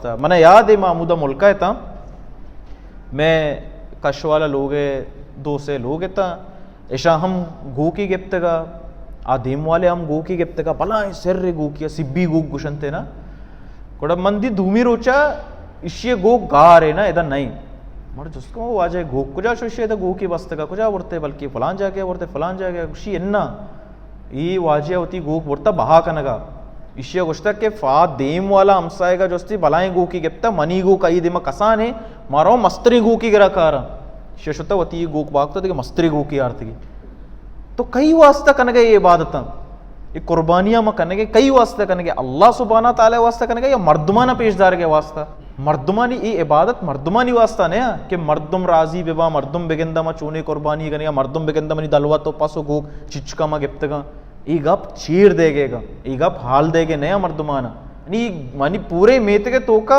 من یاد ہے، ما ہمودا ملکا اتاں، مئے کش والا لوگ ء دو سے لوگ اتاں، اشاں ہم گوکے گپتگا، آ دیم والے ہم گوکے گپتگا، بلائیں سر گوکی، سبی گوک گشنتے نا۔ گڑا من دی دومی روچا اشی گوک گار ہے نا، ادا نہیں۔ من جست کو واجہ گوک کجا شو، اشی ادا گوکے بستگا، کجا ورتے، بلکہ فلان جاگہ ورتے، فلان جاگہ، گوشی انا۔ ای واجہ وتی گوک برتا بہا کنگا۔ ایشی ء گوشتگ کہ فا دیم والا ہمسائگا جستی بلائیں گوکی گپتا، منی گوک ای دیما کسانے، مارو مستری گوکی گرا کارا۔ ایشی شتا وتی گوک باگتا دیگه مستری گوکی آرتگی۔ تو کئی واسطہ کنگے یہ عبادتاں؟ یہ قربانیاں ما کنگے کئی واسطہ کنگے؟ اللہ سبحانہ تعالی واسطہ کنگے یا مردمانہ پیش دارگے واسطہ؟ مردمانی ای عبادت مردمانی واسطہ نیا کہ مردم راضی ببا، مردم بگندہ ما چونے قربانی کنگا، مردم بگندہ منی دلوت و پس و گوک چچکا ما گپتگاں۔ ای گپ چیر دے گے گا، ای گپ حال دے گے نیا مردمانا۔ یعنی منی پورے میتگے توکا